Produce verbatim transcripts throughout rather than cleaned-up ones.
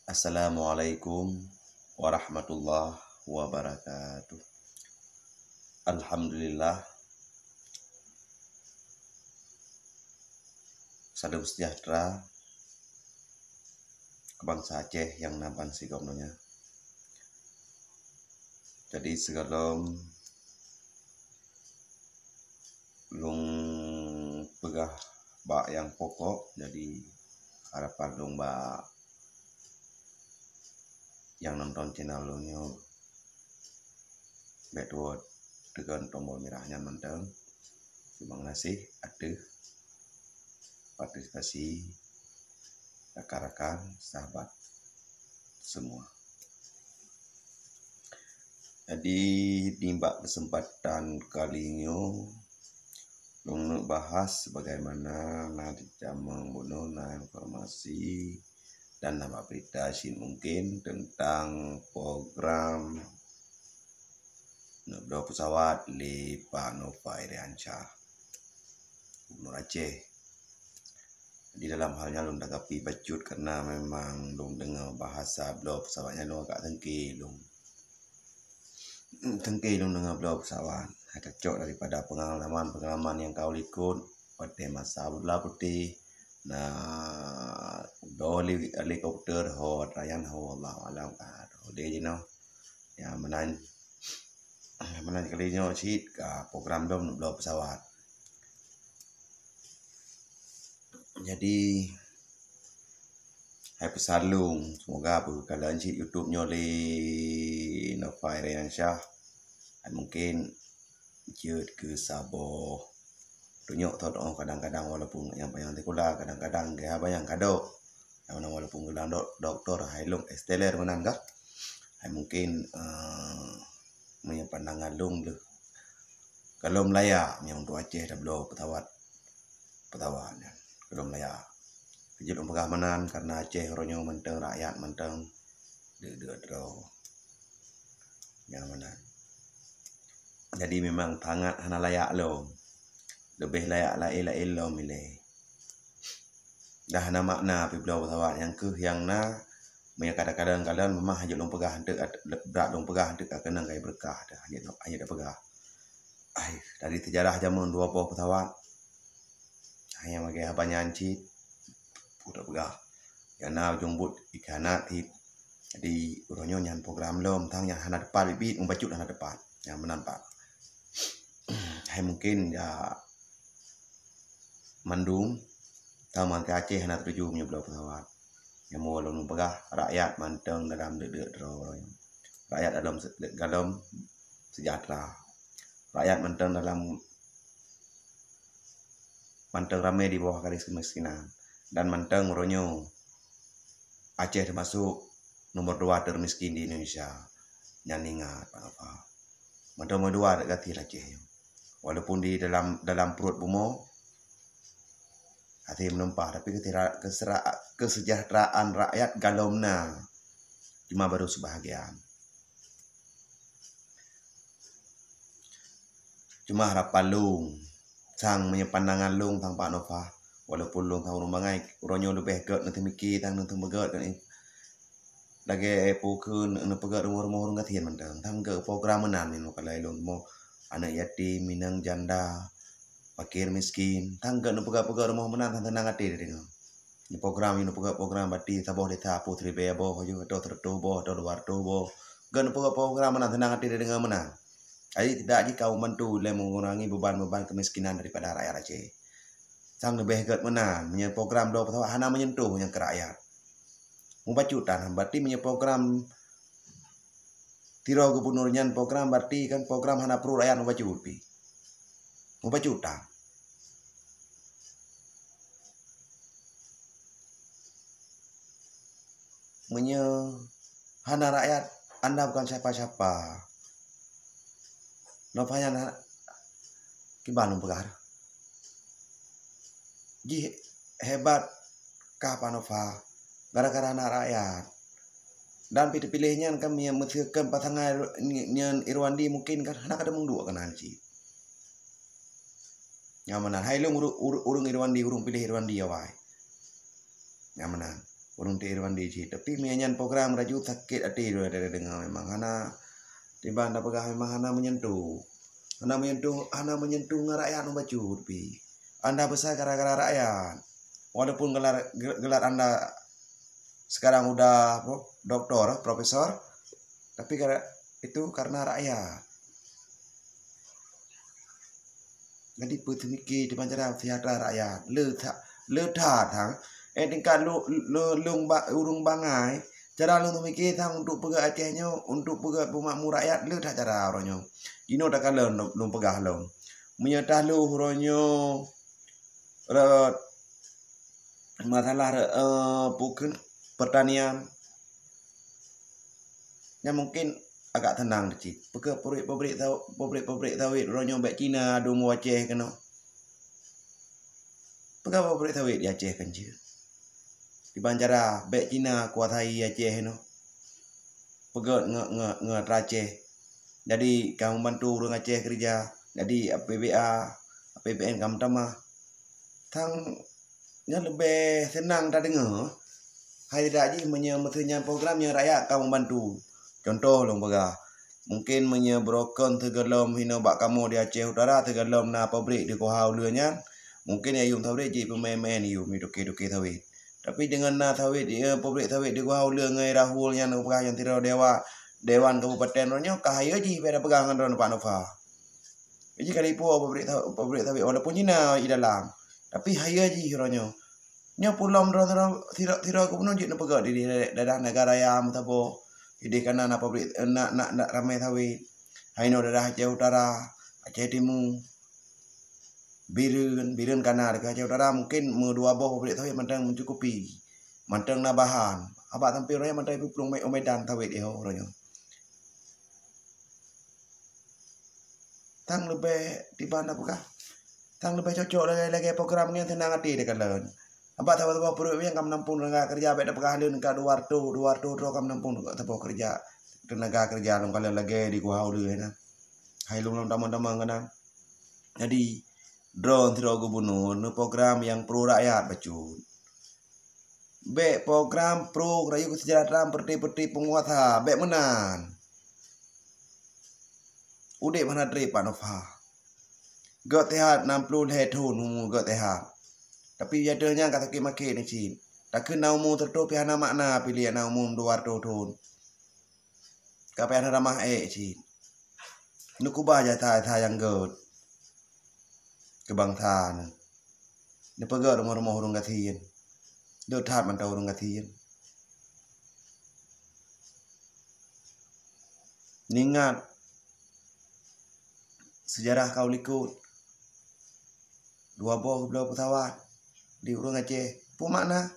Assalamualaikum warahmatullahi wabarakatuh. Alhamdulillah, salam sejahtera keu bansa Aceh nyang na ban sigom donya. Jadi, sigohlom lôn peugah bak nyang pokok, jadi harapan lôn bak nyang nonton channel lôn nyoe, bék tuwoe teukon tombol mirah nyan mantong. Terima kasih ateueh partisipasi rakan-rakan, sahabat semua. Jadi, nibak keuseumpatan kali nyoe, lôn neuk bahas bagaimana na di jameun bunoe na informasi dan na bak berita cit mungkin teuntang program neubloe pesawat lé Pak Nova Iriansyah, Gubernur Aceh. Di dalam hal nyan lôn tanggapi bacut, karena memang lôn deungoe bahasa bloe pesawat nyan lôn agak teungke lôn. Teungke lôn deungoe bloe pesawat. Hai tacok daripada pengalaman-pengalaman nyang ka lôn likot watèe masa Abdullah Putih, na bloe heli-, helikopter, ho, Rayyan ho, Allahu alam ka. Lé jinoe, ya, meunan, meunan kali nyoe cit ka program dum neubloe pesawat. Jadi, hai peusan lôn, semoga beukalon cit YouTube nyoe lé Nova Iriansyah. Hai mungkin jeuet keu saboh tunyok tho, kadang-kadang walaupun nyang panyang sikula, kadang-kadang geuh haba nyang kadok. Nyang mana walaupun geulang dok-, doktor, hai lôn esteller meunan kah? Hai mungkin, eh, meunyoe pandangan lôn deuh, gohlom layak meunyoe untuk Aceh tabloe pesawat, pesawat nyan. Gohlom layak. Jeuet lôn peugah meunan karena Aceh uroe nyoe mantong rakyat mantong deuk-deuk droe. Nyang meunan. Jadi memang sangat hana layak lom. Leubeh layak laén-laén lom ilée. Dah hana makna pih bloe pesawat nyang keuh nyang na, meunyoe kadang-kadang memang hana lôn peugah hanteuk, brat lôn peugah hanteuk ka keunong kai beureukat dah, hana, hana peugah. Ai, dari sejarah jameun dua boh pesawat. Hai nyang lagée haba nyan cit, peue tapeugah. Nyang na ujong buet ikhanat cit. Jadi, uroe nyoe nyan program lom, tang nyang hana teupat biet-biet, mubacut hana teupat. Nyang meunan pat. Hai mungkin ya mandum, tang mangka Aceh hana teutuju meunyoe bloe pesawat. Nyang lôn peugah, rakyat mantong dalam deuk-deuk droe. Rakyat dalam se-, dalam sejahtera. Rakyat mantong dalam mantong ramé di bawah garis kemiskinan. Dan mantong uroe nyoe Aceh teumasok nomor dua termiskin di Indonesia. Nyan ingat, Pak Nova. Mantong nomor dua dak gati Aceh nyoe. Walaupun di dalam, dalam pruet bumoe hase meunumpah, tapi keutira-, keusera-, keusejahteraan rakyat gohlom na. Cuma baru sebahagian. Cuma harapan lôn, sang meunyoe pandangan lôn sang Pak Nova, walaupun lôn sang ureuëng bangai, uroe nyoe leubeh gét neuteumiki sang neuteumeugeut gét nyan. Lagée peue keu neupeugét rumoh-rumoh ureuëng gasien mantong, sang gét program meunan nyoe kalai lôn, rumoh aneuëk yatim, inong janda, fakir miskin, sang gét neupeugét-peugét rumoh meunan sang seunang até teudeungoe. Nyoe program, nyoe program, program bati saboh desa peuet ribée boh, atau seratus boh, atau dua ratus boh. Gét program-program meunan seunang até deungoe meunan. Jadi tidak jih ka membantu lé mengurangi beban-beban kemiskinan daripada rakyat Aceh. Sang leubeh gét meunan, meunyoe program bloe pesawat hana menyentuh nyang keu rakyat. Mubacut tan, berarti meunyoe program sidroe gubernur nyan program, berarti kan program hana peureuet rakyat mubacut pih. Mubacut tan. Meunyoe hana rakyat, anda bukan siapa-siapa. Nova nyan kiban lôn peugah. Jih hebat kah Pak Nova, gara-gara na rakyat. Dan pih teupiléh nyan kan, meuseukeun pasangan nyan Irwandi mungken kan hana ka teumeuduek keunan cit. Nyang meunan, hai lôn ureuëng, ureuëng Irwandi, ureuëng piléh Irwandi awai. Nyang meunan. Ureuëng T R Wandi cit. Tapi meunyo nyan program laju sakét até droe tadeungoe, memang hana, tiban tapeugah memang hana menyentuh. Hana menyentuh, hana menyentuh ngon rakyat bacut pih. Anda besar gara-gara rakyat. Walaupun gelar, gelar anda sekarang udah apa, doktor, profesor, tapi gara-, itu karena rakyat. Jadi, peuteumiké teuma cara sejahtera rakyat. Le that, le that, ha. Eh, tingkat lu, lu, lung ba-, ureuëng bangai, cara lôn teumiké sang untuk peugét Aceh nyoe, untuk peugét peumakmu rakyat, le that cara uroe nyoe. Jinoe takalon lôn, lôn peugah lom. Meunyo tahlôh uroe nyoe, rot masalah, eh, pukon pertanian, nyan mungkin agak tenang cit. Peugét pabrik-pabrik saw-, pabrik-pabrik sawit uroe nyoe bèk Cina adu u Aceh keunoe. Peugét pabrik sawit di Aceh kan jeuet. Diban cara bèk Cina kuasai Aceh nyoe. Peugét nge-, nge-, nge-, Aceh. Jadi ka membantu ureuëng Aceh kerja. Jadi A P B A, A P B N ka meutamah. Tang nyan leubeh seunang tadeungoe. Hai dak jih meunyoe meuseunyan program nyang rakyat ka membantu. Contoh lôn peugah, mungkin meunyoe broken teugalom hinoe bak kamoe di Aceh Utara, teugalom na pabrik di Kuha Uleue nyan, mungkin ya yum sawit jih peumaén-maén yum, meutuké-tuké sawit. Tapi deungon na sawit, eh, pabrik sawit di Kuha Uleue ngon Rahul nyan, peugah nyang sidroe dewa, dewan kabupaten uroe nyoe, ka hayeue jih beda peugah ngon droeneuh Pak Nova. Jih ka dipo pabrik sa-, pabrik sawit, walaupun jih na i dalam. Tapi hayeue jih uroe nyoe. Nyoe pulom droe-droe sidroe, sidroe gubunur jeuet neupeugét di, di daerah Nagan Raya meusaboh. Ideh kana na pabrik, na, na, na ramé sawit. Hai nyoe daerah Aceh Utara, Aceh Timu. Bireuen, Bireuen kana dekat Aceh Utara mungkin meudua boh pabrik sawit mantong mencukupi. Mantong na bahan. Abak sampoe uroe nyoe mantong ipeuplong mé-, u Medan sawit iho uroe nyoe. Tang leubeh tiban na peugah. Tang leubeh cocok lagèe-lagèe program nyan seunang até takalon. Abak saboh-saboh pruet nyang ka meunampung tenaga keureuja bèk tapeugah lôn ka dua reutôh, dua reutôh droe ka meunampung saboh keureuja, tenaga keureuja lôn kalon lagèe di Kuha Uleue na. Hai lôn lom tamong-tamong keunan. Jadi, droe sidroe gubunur neuprogram nyang pro rakyat bacut. Bèk program pro rakyat seujahtera peureute-peureute peunguasa, bèk meunan. Udeb hana trép Pak Nova. Gèt sihat nam ploh lhèe thôn umu gèt sihat. Tapi jadoe nyan ka sakét maké nyan cit. Takheun na umu sireutoh pih hana makna piléh na umu dua reutôh thôn. Ka payah na ramah ék cit. Neukubah jasa-jasa nyang gèt keu bansa neuh. Neupeugèt rumoh-rumoh ureueng gasien. Deuh that mantong ureueng gasien. Neuingat seujarah ka u likot. Dua boh geubloe peusawat di ureueng Aceh. Peue makna?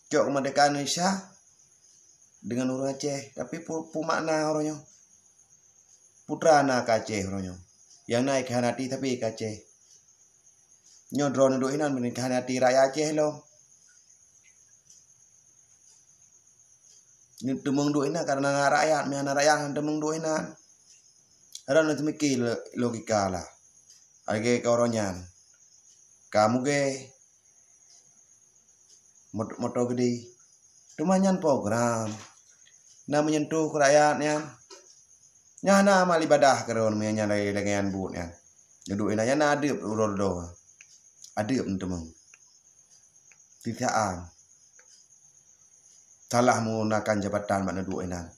Cok keumeurdekaan Indonesia deungon ureueng Aceh, tapi peue, peue makna uroe nyoe? Peue teuma na keu Aceh uroe nyoe? Nyang na ikhianati sabe keu Aceh. Nyoe droeneuh duek inan meunyo ikhianati rakyat Aceh lom. Neuteumeung duek inan karena na rakyat, meuhana rakyat hana teumeung duek inan. Droeneuh teumiki lo-, logika lah. Lagèe keu uroe nyan. Ka mugèe. Mot-, moto geudeh. Teuma nyan program. Na meunyentuh keu rakyat nyan. Nyan hana amal ibadah keudroe meunyo nyan lagèe, lagèe nyan buet nyan. Neuduek inan nyan na adeueb uroe-uroe. Adeueb neuteumeung. Sisaan. Salah menggunakan jabatan bak neuduek inan.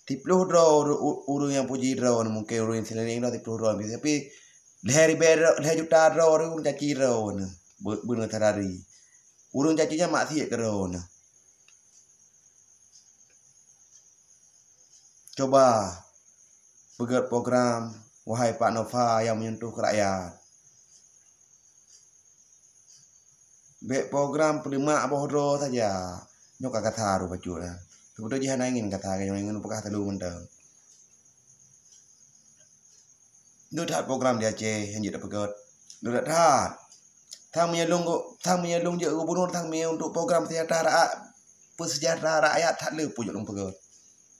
Siploh droe uru-, u-, ureueng nyang puji droe, mungken ureueng sileuleng droe siploh droe, tapi lhèe ribèe droe, lhèe juta droe ureueng caci droe nyoe, beu-, beuneuh sadari. Ureueng caci nyan maksiet keu droe nyoe. Cuba peugèt program, wahai Pak Nova nyang meunyentuh keu rakyat. Bèk program peuleumah boh droe saja. Nyoe ka gata ru bacut nyan. Seubeutôi jih hana ingin gata, nyoe ingin peugah talu mantong. Deuh that program di Aceh nyang jeuet tapeugèt. Deuh that. Sang meunyo lôn go-, sang meunyo lôn jeuet gubunur, sang meunyo untuk program sejahtera rakyat, peusejahtera rakyat that le peue jeuet lôn peugèt.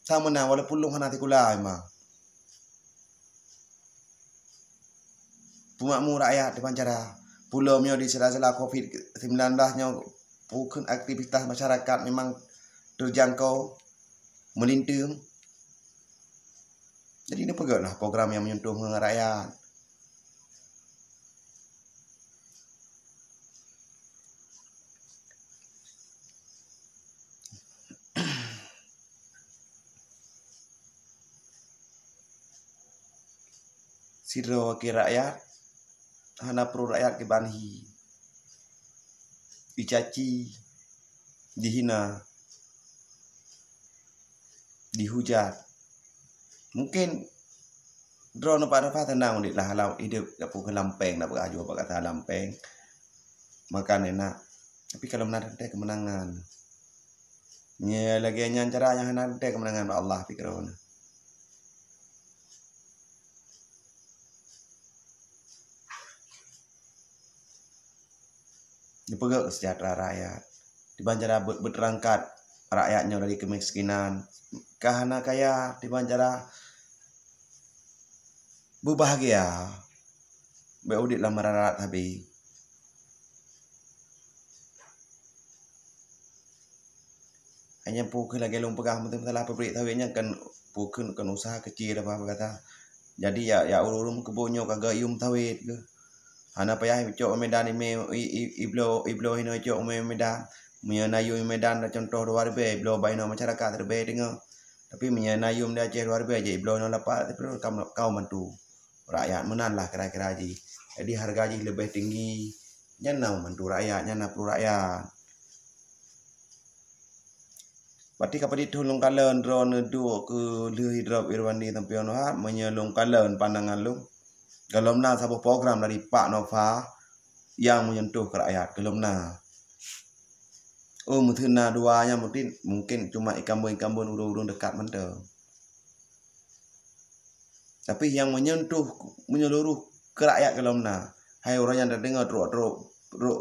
Sang meunan walaupun lôn hana sikula memang. Peumakmu rakyat diban cara. pulo meunyoe di sela-sela covid sembilan belas nyoe, peue kheun aktivitas masyarakat memang terjangkau, meulinteng. Jadi, neupeugötlah program nyang meunyoe ngon rakyat. Sidroe wakil rakyat, hana pruet rakyat kiban hi, dicaci, dihina, dihujat. Mungkin droeneuh pat teupah teunang udép lah, lam idéh ka peue keu lampeng, na bak ajoh bak kata lampeng. Makan enak. Tapi ka lom na teuntèe keumeunangan. Nyoe lagèe nyan cara nyang hana teuntèe keumeunangan bak Allah, pikeran. Neupeugöt keusejahtera rakyat. Diban cara be-, beuteurangkat rakyat nyoe dari keumiskinan. Ka hana kaya, diban cara beubahgia. Bèk udép lam meudarat sabe. Hanya peue kheun lagèe lôn peugah, meuteumé salah pabrik sawét nyan kan peue kheun, kan usaha keucil apa gata. Jadi ya, ya ureueng-ureueng keubon nyoe ka geuyue sawét geuh. Hana payah icok u Medan imè, i, i, ibloe, ibloe hinoe icok u Medan. Meunyoe na yum u Medan, contoh dua ribèe, ibloe bak inoe masyarakat ribèe teungoh. Tapi meunyoe na yum di Aceh dua ribèe, jeuet ibloe inoe lapan ribèe, kaum, kaum bantu rakyat. Meunan lah kira-kira jih. Jadi harga jih leubeh tinggi. Nyan na bantu rakyat, nyan na pruet rakyat. Berarti ka padit thon lôn kalon droeneuh duek keu lheueh Idrop Irwandi Tampion Wahab, meunyoe lôn kalon pandangan lôn, golom na saboh program dari Pak Nova nyang meunyentuh keu rakyat, golom na. Oh, meuteuna dua nyan mungkin, mungkin cuma ikambeun-ikambeun ureueng-ureueng dekat mantong. Tapi nyang meunyentuh menyeluruh keu rakyat golom na. Hai uroe nyan tadeungoe trok, trok, trok,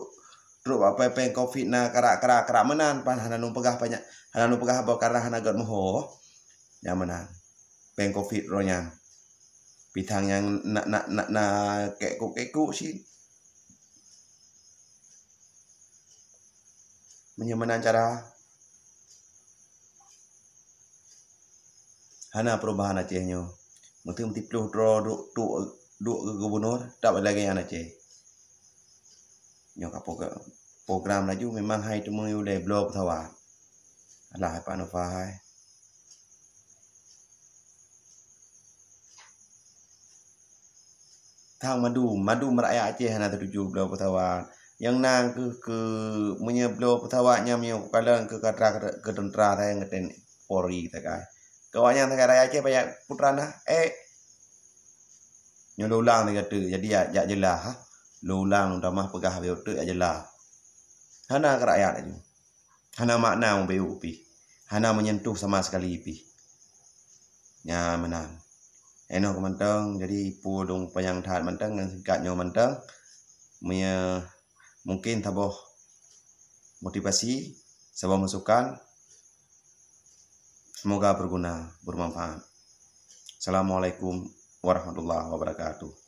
trok bak péng covid na karak, karak, karak meunan, pan hana lôn peugah banyak, hana lôn peugah haba karena hana göt meuho. Nyang meunan. Péng covid uroe nyan. Pisang nyang na, na, na, na kekuk-kekuk cit. Meunyoe meunan cara, hana perubahan Aceh nyoe. Meuteumé siplôh droe duek, duek, duek keu gubunur, teutap lagèe nyan Aceh. Nyoe ka program, program laju memang hai teumé ulèe bloe pesawat. Alah, hai Pak Nova hai. Thang mandum, mandum rakyat Aceh hana teutuju bloe pesawat. Nyang na keuh keu meunyoe bloe pesawat nyan meunyoe kukalon keu katra keu teuntra sagai ngon Polri sagai. Keu awaknyan sagai rakyat Aceh banyak putra na, eh. Nyoe lôn ulang lagèe teuk, jadi jak, jak jeulaih, ha. Lôn ulang, lôn tamah peugah lagèe teuk jak jeulaih. Hana keu rakyat laju. Hana makna ubé pih. Hana meunyentuh sama sekali pih. Nyan meunan. Inoe keu mantong, jadi peue lôn panyang that mantong ngon singkat nyoe mantong. Meunyoe mungkin saboh motivasi, saboh masukan, semoga berguna, bermanfaat. Assalamualaikum warahmatullahi wabarakatuh.